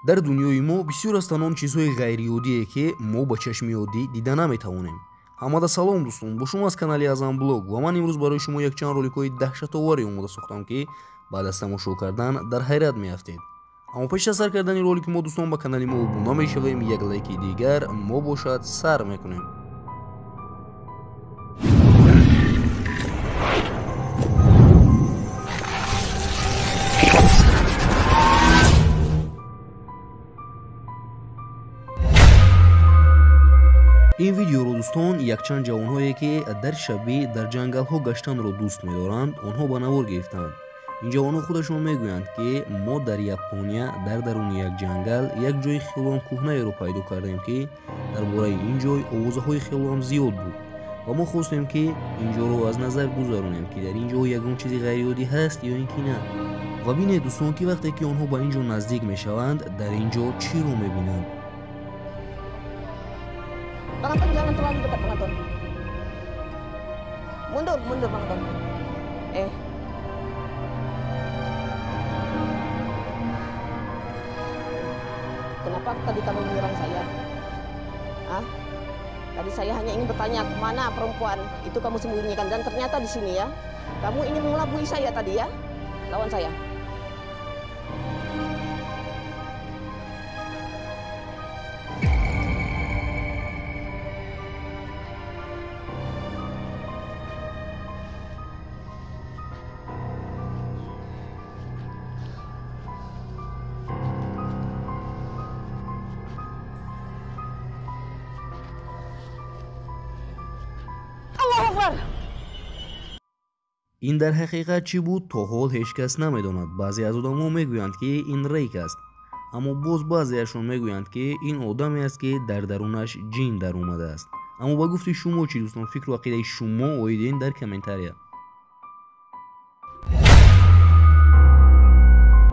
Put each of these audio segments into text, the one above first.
Дар дунёи мо бисёр ҳастанд он чизҳои ғайриоддие, ки мо ба чашми оддӣ дида наметавонем. Ҳамада салом дӯстон, бо шумо аз канали Азам Блог ва ман имрӯз барои шумо якчанд роликҳои даҳшатоваре омода сохтам, ки баъд аз тамошо кардан дар ҳайрат меафтед. Аммо пеш аз сар кардани ролики мо дӯстон, ба канали мо обуна мешавем, як лайки дигар мо бошад сар мекунем. Ин видеоро дӯстон якчанд ҷавонҳое, ки дар шабӣ дар ҷангалҳо гаштанро дӯст медоранд, онҳо ба навор гирифтанд. Ин ҷавонҳо худашон мегӯянд, ки мо дар Япония дар даруни як ҷангал як ҷои хелоам кӯҳнаеро пайдо кардем, ки дар бораи ин ҷой овозаҳои хелоам зиёд буд ва мо хостем, ки ин ҷоро аз назар гузаронем, ки дар ин ҷо ягон чизи ғайриоддӣ ҳаст ё ин ки на. Ва бинед дӯстон, ки вақте ки онҳо ба ин ҷо наздик мешаванд, дар ин ҷо чиро мебинанд. Bang Anton jangan terlalu dekat, Bang Anton. Mundur, mundur Bang Anton. Kenapa tadi kamu menyerang saya? Hah? Tadi saya hanya ingin bertanya kemana perempuan itu kamu sembunyikan dan ternyata di sini ya. Kamu ingin mengelabui saya tadi ya? Lawan saya. Ин дар ҳақиқат чӣ буд, то ҳол ҳеҷ кас намедонад. Баъзе аз одамҳо мегӯянд, ки ин рейк аст, аммо боз баъзеашон мегӯянд, ки ин одаме аст, ки дар дарунаш ҷин даромадааст. Аммо ба гуфти шумо чӣ дӯстон, фикру ақидаи шумо оид ин дар комментария.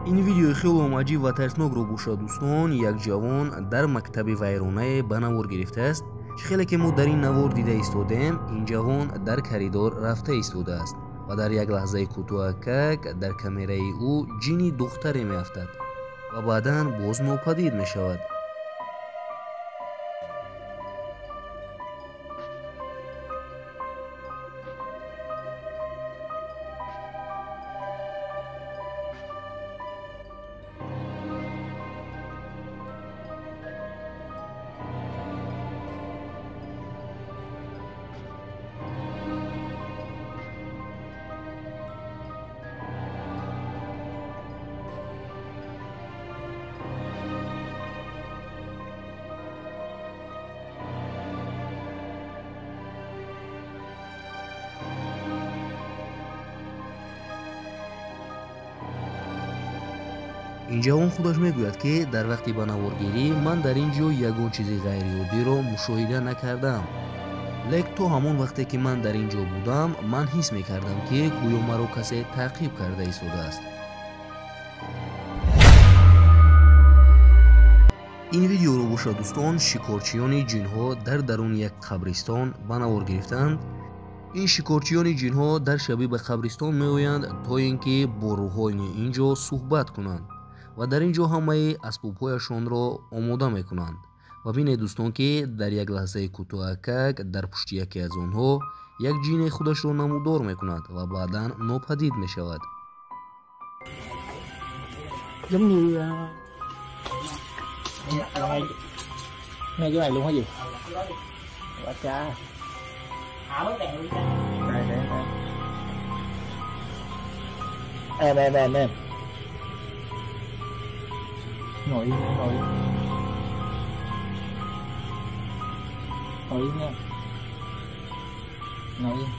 Ин видеои хелоам аҷиб ва тарснокро бошад дӯстон, як ҷавон дар мактаби вайронае ба навор гирифтааст. Чӣ хеле ки мо дар ин навор дида истодем, ин ҷавон дар коридор рафта истодааст ва дар як лаҳзаи кӯтоҳакак дар камераи ӯ ҷини духтаре меафтад ва баъдан боз нопадид мешавад. Ин ҷавон худаш мегӯяд, ки дар вақти ба наворгирӣ ман дар ин ҷо ягон чизи ғайриоддиро мушоҳида накардам. Лек то ҳамон вақте ки ман дар ин ҷо будам, ман ҳис мекардам, ки гӯё маро касе таъқиб карда истодааст. Ин видеоро бошад дӯстон, шикорчиёни ҷинҳо дар даруни як қабристон ба навор гирифтанд. Ин шикорчиёни ҷинҳо дар шабӣ ба қабристон меоянд, то ин ки бо рӯҳони ин ҷо суҳбат кунанд ва дар ин ҷо ҳамаи асбобҳояшонро омода мекунанд. Ва бинед дӯстон, ки дар як лаҳзаи кӯтоҳакак дар пушти яке аз онҳо як ҷине худашро намудор мекунад ва баъдан нопадид мешавад. Giống như ngay chỗ này luôn hả gì? Quá cha. Đây đây đây. Em em em em. Ngồi yên, ngồi yên. Ngồi yên nha. Ngồi yên.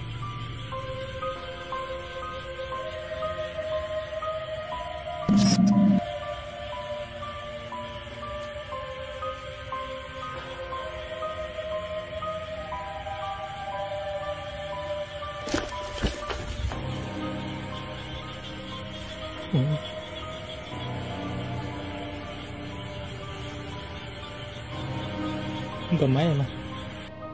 Cầm máy mà.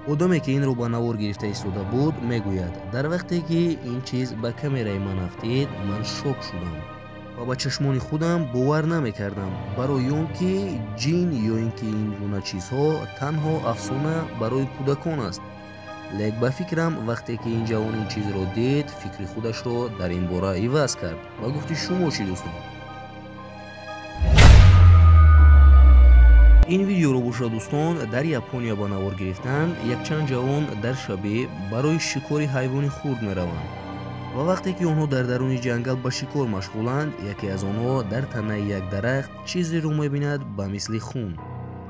Одаме ки инро ба навор гирифта истода буд, мегӯяд, дар вақте ки ин чиз ба камераи ман афтид, ман шок шудам. Ва ба чашмони худам бовар намекардам, барои он ки ҷин ё ин ки ин гуна чизҳо танҳо афсона барои кӯдакон аст. Лек ба фикрам, вақте ки ин ҷавон ин чизро дид, фикри худашро дар ин бора иваз кард. Ба гуфти шумо чӣ, дӯстон? Ин видеоро боша, дӯстон, дар Япония ба навор гирифтанд. Якчанд ҷавон дар шабе барои шикори ҳайвони хурд мераванд ва вақте ки онҳо дар даруни ҷангал ба шикор машғуланд, яке аз онҳо дар танаи як дарахт чизеро мебинад ба мисли хун.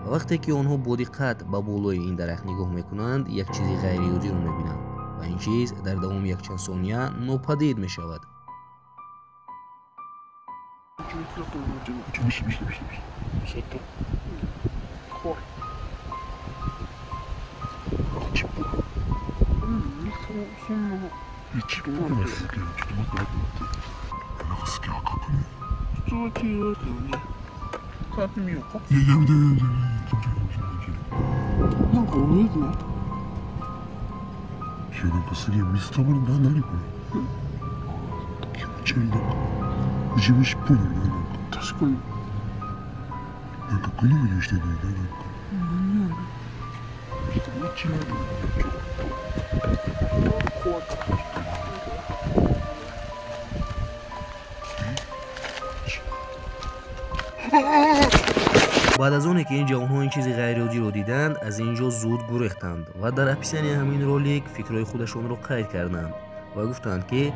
Ва вақте ки онҳо бо диққат ба болои ин дарахт нигоҳ мекунанд, як чизи ғайриоддиро мебинанд ва ин чиз дар давоми якчанд сония нопадид мешавад. 一番すげえ。ちょっと待って待って待って。なんかすげえ赤くね。普通は黄色だけどね。触ってみようか。いや、やめてやめてやめて。気持ち悪い気持ち悪い。なんか泳いでない。いや、なんかすげえ水たまり、なにこれ。気持ち悪い、なんかウジ虫っぽいのね、なんか。確かに。なんかグニグニしてるのね、なんか。何あれ。気持ち悪い。ちょっと怖かった。 Баъд аз оне ки ин ҷавонҳо ин чизи ғайриоддиро диданд, аз ин ҷо зуд гурехтанд ва дар описанияи ҳамин ролик фикрҳои худашонро қайд карданд ва гуфтанд, ки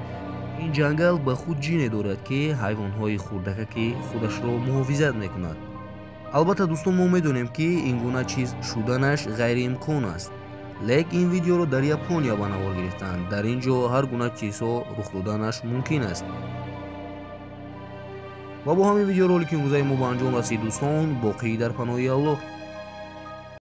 ин ҷангал ба худ ҷине дорад, ки ҳайвонҳои хурдакаки худашро муҳофизат мекунад. Албатта, дӯстон, мо медонем, ки ин гуна чиз шуданаш ғайриимкон аст, лек ин видеоро дар Япония ба навор гирифтанд. Дар ин ҷо ҳар гуна чизҳо рух доданаш мумкин аст. Ва бо ҳамин видеоролики имрӯзаи мо ба анҷом расид, дӯстон. Боқӣ дар паноҳи Аллоҳ.